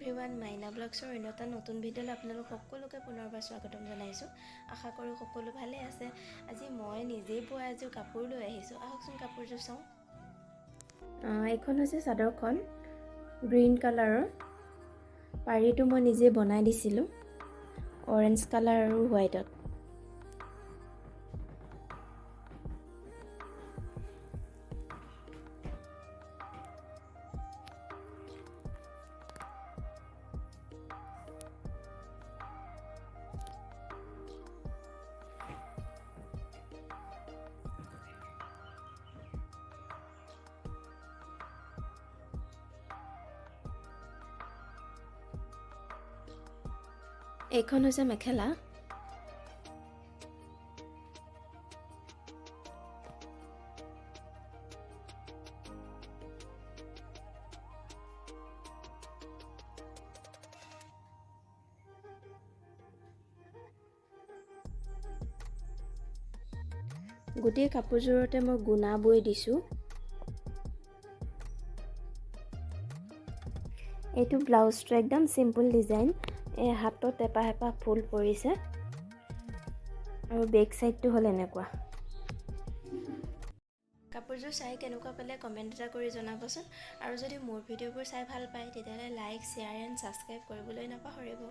Everyone, মাইনা ব্লগছৰ অন্য এটা নতুন ভিডিঅ'লৈ আপোনালোক সকলোকে পুনৰবাৰ স্বাগতম জনাইছোঁ। আশা কৰোঁ সকলো ভালে আছে। আজি মই নিজেই বোৱা এযোৰ কাপোৰ লৈ আহিছোঁ। আহকচোন, কাপোৰযোৰ চাওঁ। এইখন হৈছে চাদৰখন, গ্ৰীণ কালাৰৰ। পাৰিটো মই নিজে বনাই দিছিলোঁ অৰেঞ্জ কালাৰ আৰু হোৱাইটত। এইখন হৈছে মেখেলা। গোটেই কাপোৰযোৰতে মই গুণা বৈ দিছোঁ। এইটো ব্লাউজটো একদম চিম্পুল ডিজাইন। এই হাতত এপাহ এপাহ ফুল পৰিছে আৰু বেক চাইডটো হ'ল এনেকুৱা। কাপোৰযোৰ চাই কেনেকুৱা পালে কমেণ্ট এটা কৰি জনাবচোন আৰু যদি মোৰ ভিডিঅ'বোৰ চাই ভাল পায়, তেতিয়াহ'লে লাইক, শ্বেয়াৰ এণ্ড ছাবস্ক্ৰাইব কৰিবলৈ নাপাহৰিব।